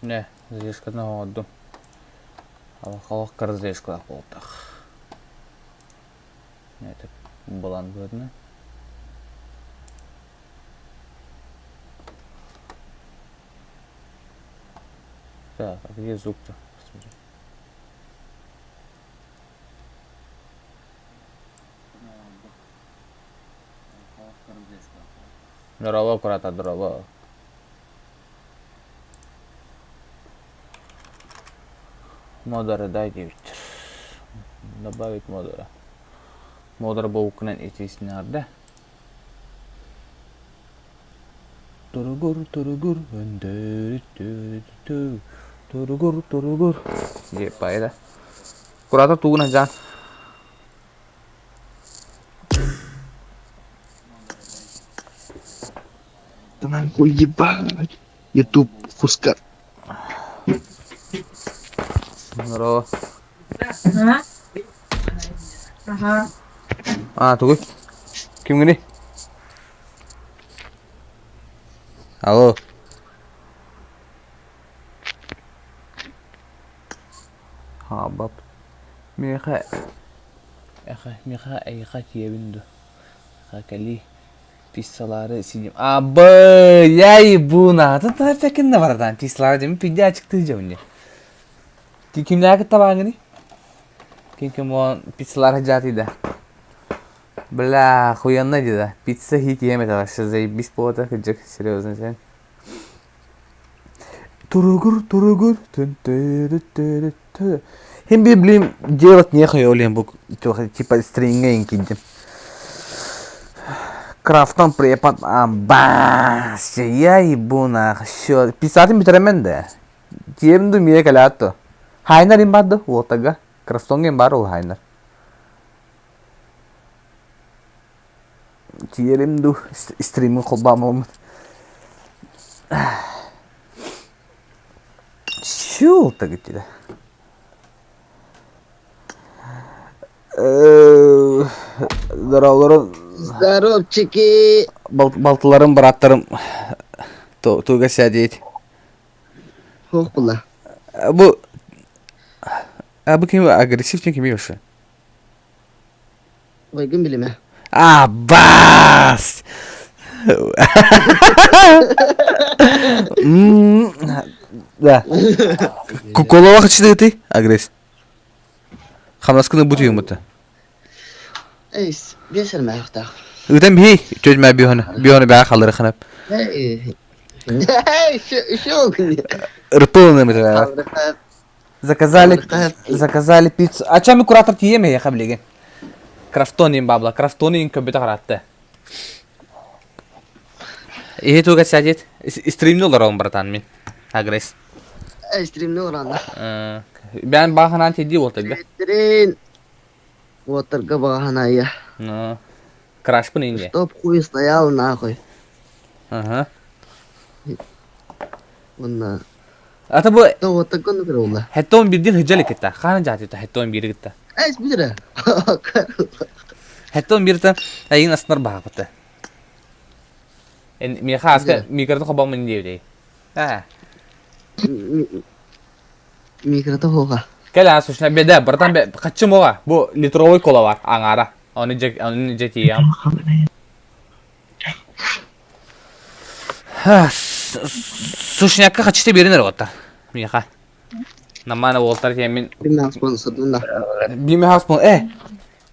Не, задержканы оҥордум. Олох кыра задержкалаах буолтах. Это балан быһыытынан. Так, а где звук-то? Посмотри. Дорообо, курата, дорообо. Модеры дай диэбиттэр. Добавить модера. Модер буолуккунан итиснээрдэ. Туругур, туругур, өндөрү туругур, туругур. Диэп баайда. Курата тугунан жан. Да нахуй ебать. Ютуб Хускар. Здорово. Ага. Ага. А, тугуй? Кимҥиний? Алло. Хаабап. Миэхэ эхэ миэхэ эйиэхэ тиийэбин дуо? Кэлии пиццалары сидим. Абы, я ебу наата тафекин братан. Пиццалары дем пидя ачыктыы дьэбин Кимнээҕи кытта бааҥҥыный? Ким ким буолан пиццалары дьаатыйда. Бля, охуенно дии Пицца хит ем это вообще заебись буолта кырдьык, серьезно сен. Туругур, туругур, түн тү Хим би блин делать нехуй олен бу типа стриҥҥэ иҥкийдим. Крафтан препод амбас я ебу нах все писатель бүтэрэмэн да тиэм ду миэ кэлээт то хайнар им бар да уотага крафтоҥҥа им бар ол хайнар тиэрим ду стримин холбаамаммыт Чё гитилэ Здоровларым Здоровчики! Балтыларым, бырааттарым туга сядеть. Суох була. Бу бу ким агрессивный ким вообще? Ойгун билимэ. А, бас! Да. Куколова хачты агресс. Хамнаскыны бутуйумута. Эйс, биэсэр мээхтаах. Ыытан биһи чөжмэ биһоны биһоны баа халлары ханап. Эй, еще Рыпылны Заказали, заказали пиццу. А чем куратор тиеме я хаблиги? Крафтонин бабла, крафтонин көбүтэ харатты. Иһи туга сядет. Стримни олорон братан мин. Агресс. Стримни олорон. Бән баханан тиди уотарга. Трин. Уотарга баханая. Ну, крашпын инде. Чтоб хуй стоял нахуй. Ага. Онна. Ата бу Тоҕотокон кырылла. Хеттон бирдин хыджали кытта. Хаана жаатыта хеттон бири кытта. Эс бидре. Хеттон бирта айын аснар баапыта. Эн миэхэ аска микрота хобомун диэбитей. Аа. Микрота хоға. Кэл аа слушай, беда, братан, хаччым оға. Бу литровой кола бар, аңара. Оны же оны же тиям. Сушнякка хачты берин эрэ Миэхэ. Намана уолтар тиэммин Бимэ спонсордун да. Бимэ спонсор э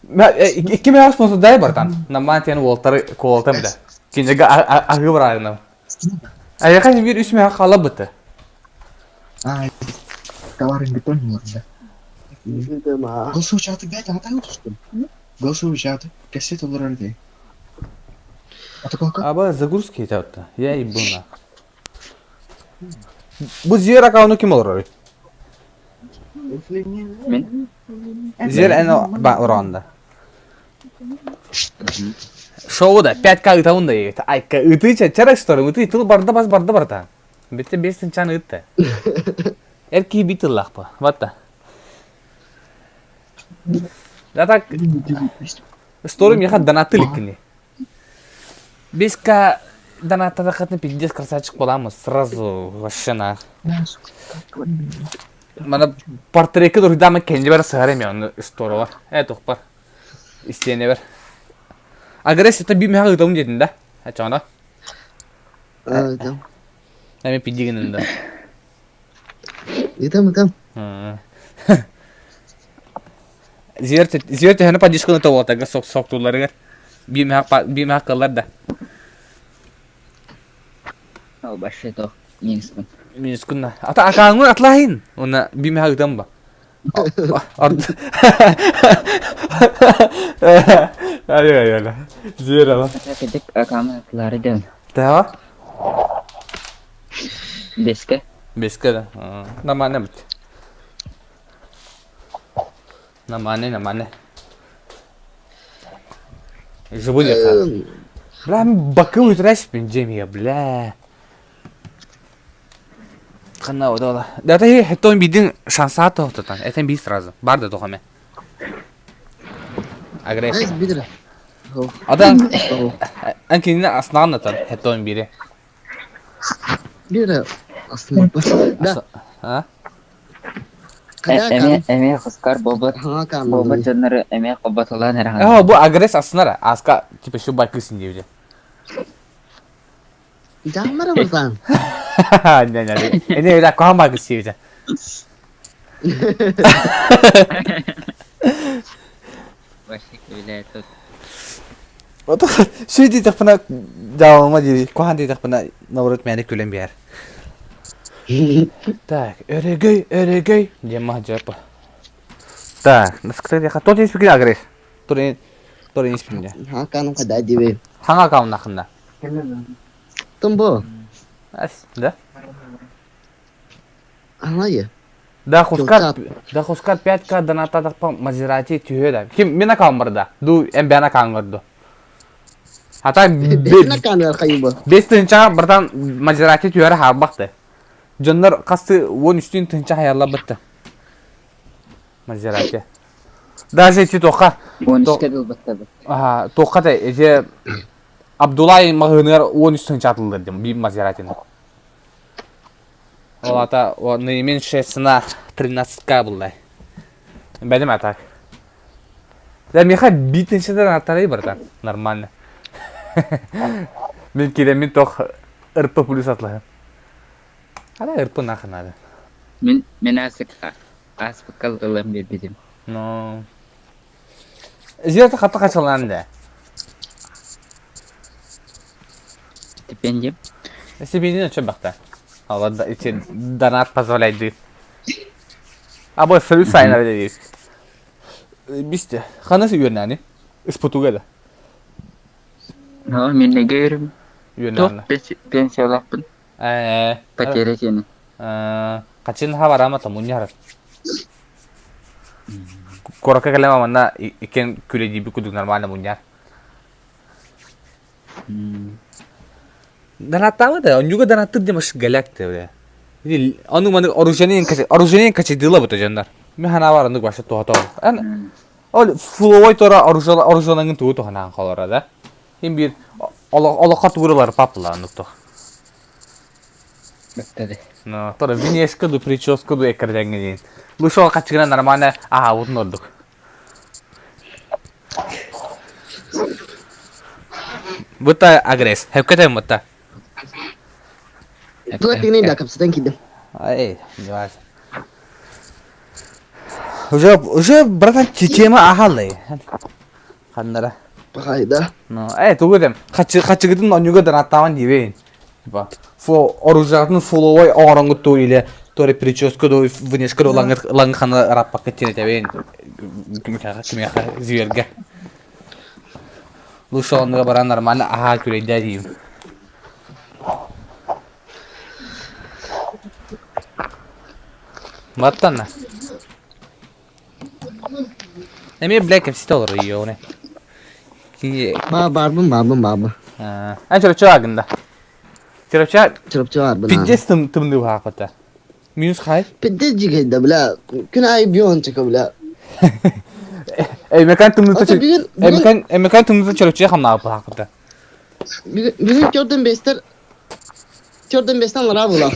икки мэ спонсор дай братан. Намана тиэн уолтары куолтам да. Кинеге аһыы бараарынам. Айаха биир үс мэ хаала быты. Товарын бетон да. Голосовой чаты бэт атай утустум. Голосовой чаты кассета олорор дии. Аба загрузки это Я ебу на. Бу зер аккаунту ким олорор? Мин. Зер эн ба оронда. Шоу да 5К ытабын да егет. Айка ыты чачара что ыты тыл барда бас барда барда. Битте 5 тынчан ытты. Эр киһи бит тыллаахпа. Батта. Да так Story миэхэ донаты иликкини. 5К донаттадаххытына пиздец красавчик буоламмын сразу вообще нах. Мана портретка дуруйдааммын кэннибэр сыһар эми ону здорово. Э тухпар. Истиэнэбэр. Агрессията биир миэхэ ыытабын диэтин да? Аччоҕуна. Ыытам. Эми пиди гынын да. Ыытам, ыытам. Зиэр зиэр төһөнү поддержканы тобуотарга сок соктууларыгар биир миэхэ кыллар да. Ол вообще то минускун. Минускун да. Ата акааңын атлаһын. Уна биир миэхэ ыытам ба. Ай ай ай. Зиэр ала. Кедик акаамын атлары ден. Та? Беске. Беске да. Нормально бит. Нормально, нормально. Живу не Бля, бакы утрачпин Джемия, бля. Ханна одола. Да ты хеттон бидин шанса тоқтотан. Этен би сразу. Бар да тохаме. Агрессия. Бидре. Адан ан кинини аснаан хеттон бире. Бидре астымаппа. Да. А? Эме эме хускар бобот. Бобот дьоннору эмиэ хоботолоон эрэ Э, бу агресс аснара. Аска типа şu байкысın диэбитэ. Дьааммара быртаан. Не, не, не. Эне куһаан байкыс диэбитэ. Вообще бile тут. Шүй диэтэхпинэ дьаалыма дири, куһаан диэтэхпинэ наоборот мээнэ күлэн биэр. Так, өрөгөй, өрөгөй диэн маһдьаппа. Так, насколько диэхэ, тот испикин агресс. Турин, турин испикин Хаканым када диби. Хаҥа акауннахында. Тымбо. Ас, да? Аңайы. Да, хускар, да хускар 5К донаттадахпа Мазерати түһүө да. Ким мен акаун барда. Ду эм бээн акаун көрдө. Ата Бээн акаунар хайыбы. 5 тыһынчаҕа братан Мазерати түһэрэ хаалбахты. Дьоннор хасты 13 тыһынча хаяллабытты. Мазерати. Даже эти тоха. 13 дылбаттабыт. Ага, тоха да эти Абдулай маҕаһыыныгар 13 тыһынча атыллар дим биир Мазератины. Ол ата наименьшая цена 13к булла. Бәдем а так. Да миэхэ биир тыһынчадан аттарай братан. Нормально. Мин киирэммин тох РП плюс атлаһым. Ара РП нахуй надо. Мин мин аасык ааспыкка ылан биэрбитим. Ну. Зиэрте хата хачалаан да. Стипендия. Стипендия очо бахта. Алла ити донат позволяет А бу салют сайнар диир. Бисте. Ханас үөрнәни? Испутуга да. Но мин неге өрүм. Туох Үөрнәни. пенсиялаахпын. Э. Потеря тиэни. Хачин хабарама тамуньяр. Куоракка кэлэн манна иккиэн күлэдииби курдук нормально мунньар. Донаттаабыт да, онньуга донаттыыр диэн галак бля. Ону маны оружиенин оружиенин качайдыылабыт дьоннор. Мин санаабар оннук вообще туһата Эн ол фуловой тора оружиелаҥын тугу туһанаан холоро да. Им биир олоххо тугурулар папла оннук тух. Бэттэ Ну, тора внешка ду прическа ду эккирдэҥҥэ диэн. Лучше ол хаччыгынан нормально аһаабытын ордук. Бутта агресс. Хөпкөтөм бутта. Тула тигней да капсатан кидим. Эй, не важно. Уже, уже, братан, тема ахаллай. Ханнара. Пахайда. Ну, э, тугу дем. Хачыгытын онюга донаттаан диэбин. Типа, фо оружиятын фуловой оҥороҥҥут или тори прическа ду внешка ду лаҥханы раппакка тиэнэтэбин. Кимиэхэ звергэ. Лучше оннуга баран нормально аһаа күрэйдээ диим. Баттанна. Эмиэ бля кэпсэтэ олорор ёуне. Кини Ба барбын барбын барбын. Эн чурапчы агында. Чурапчы Чурапчы барбын. пиздец тым тымныы баахпата. Минус хай. Пиздец жигейда бля. Күн айы биончика бля. Эмекан тымныыта Ата бүгүн Эмекан Эмекан тымныыта чурапчы хамнаабы баахпата. Бүгүн төрдөн бестер төрдөн бестен лара була.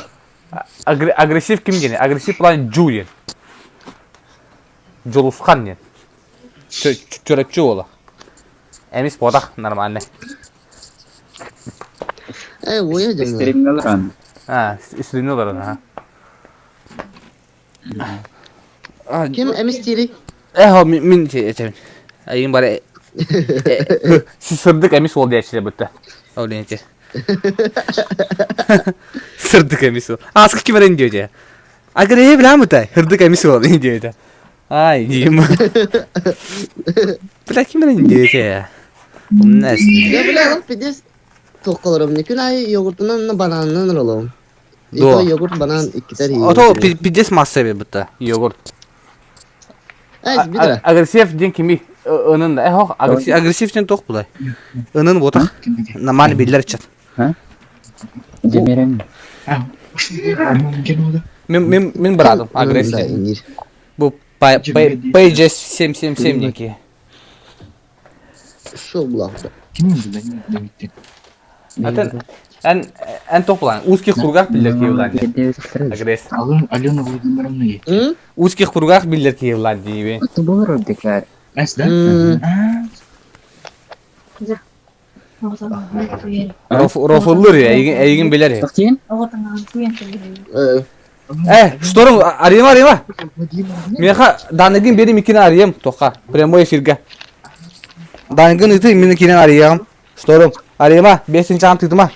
Агрессив ким диэн? Агрессив план Джу диэн. Дьулусхан диэн. Чөрөччү уола. Эмис буотах нормальный. Э, уоя дьоҥҥо. Стримҥэ олорон. А, стримҥэ олорон, аха. Ким эмис диирий? Э, мин этэбин. Айын бары сырдык эмис уол диэччилэр бытта. Ол диэчи. Сырдык эмис уол. Аска ким эрэн диэчи. Агрее билэммите. Сырдык эмис уол диэчи. Ай, диим. Бля, ким эрэн диэчи. Умнас. Я бля, пиздец. Туохкаларым күн аайы йогуртунан бананынан олоҕум. Дуо. Йогурт, банан иккитэр Ото пиздец масса эбит бытта. Йогурт. Агрессив диэн кими ынын да эхох агрессив диэн туох булай? Ынын буотах. Нормально биллэр чат. Демерен. Мин мин мин братым агрессив. Бу PJ 777 диэн Шо булаахта. Атын эн эн туох булаан? Узких кругах биллэр киһи булаан диэн. Агресс. Алена Владимировна есть. Узких кругах биллэр киһи булаан диибин. Тубулар декар. Эс, да? Рофуллур эйигин эйигин билэр. Тохтин? Э, шторм арыйма арыйма. Миэхэ Даныгын биэрим иккини арыйам туохха прямой эфиргэ. Даныгын ыты мин иккини арыйаҕым. Шторм арыйма бэсин чаан тыытыма.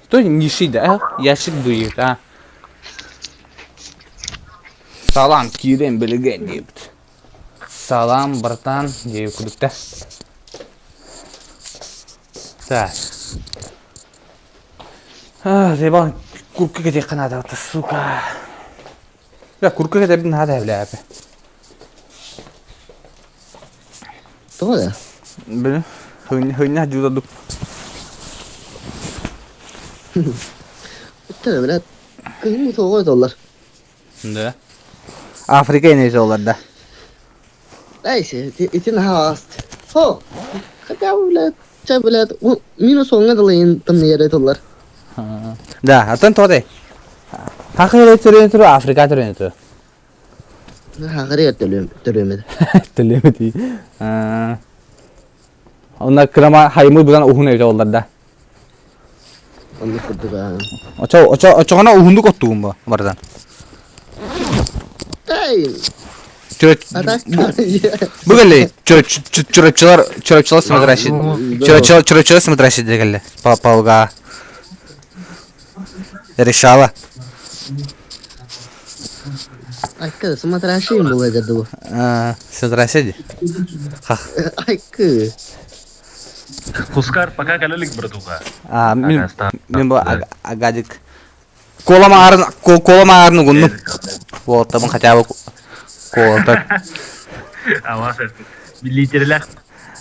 Что ниши да? Ящик дует, а? Салам киирэн билигин диэбит. Салам, братан, диэбит курдук Так. А, заебал, курка кэтиэххэ наада, сука. Бля, курка кэтэбин наада, бля. Тоҕо да? Били, хыҥньах дьуудадук. Өттө бля, кыһын тоҕо этоллар. Да. Африка инэйсэ олар да. Эй, ити наһаа ааст. Хо, хотя бы, блядь, чэ, блядь, минус оҥҥа дылы тымныйар этоллар. Да, атын тоҕо Хахыр төрүөн туру, Африка төрүөн туру. Хахырыгар төлүөм Төлүөм дии. Онно кырама хаймы будан уһун эбит оллар да. Оннук курдук аа. Очо очо очоҕуна уһуннук оттугун бу бардан. Эй! Бу кэлли чурапчылар чурапчылар смотрящий чурапчылар смотрящий дегелли полга решала. Айкы, смотрящий була деду. Смотрящий. Айкы. Кускар пока кэлэлик братуха. А, мин мин бу агадик. Колам арын колам арын угуннум. Вот там хотя бы колата. Ава литерелэх.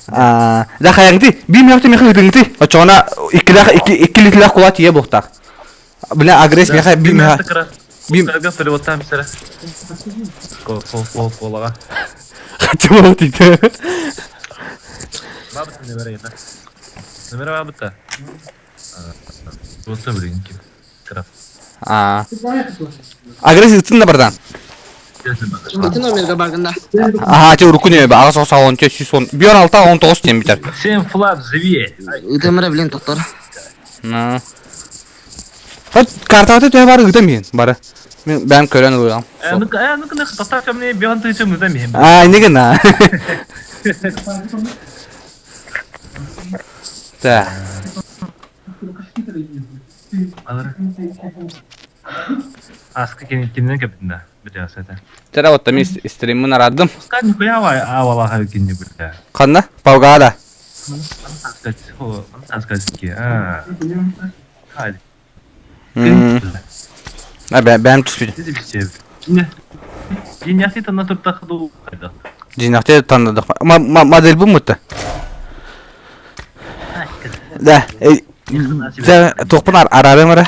А, да хайаңты, би мехте мехе ытыңты. Очоона иккилэх икки литрелэх кула тие буохтаах. Бля, агресс мехе би мехе. Би переводтаам сера. Кол кол колага. Хотела тите. Бабыта нөмірі ета. Нөмірі бабыта. Болса білген ким. Кыра. А. Агресс ытын да бардан. Ити номерга баргында. Аха, те урукку нөмө аҕыс оҕус он 110 бион алта 19 диэн бүтэр. Сен флат живее. Ытымыра билен тоқтор. Хот картаҕыта төһө бары ыытам иһин бары. Мин бэйэм көрөн ылыам. Э, ну-ка, э, ну-ка, тоқтар мне бион тысячу ыытам иһин. А, не гына. Так. Алар. Аска кинен кепtin да. Билесэ это. Тера вот там стриммин арадым. Пускай нихуя авалаха кинни бля. Ханна? Павгада. Сказать, а. Хай. А бэм түспүт. Диняхти танна туртахду хайда. Динахте таннадах. Модель бу мутта. Да. Да, тохпун арарым ара.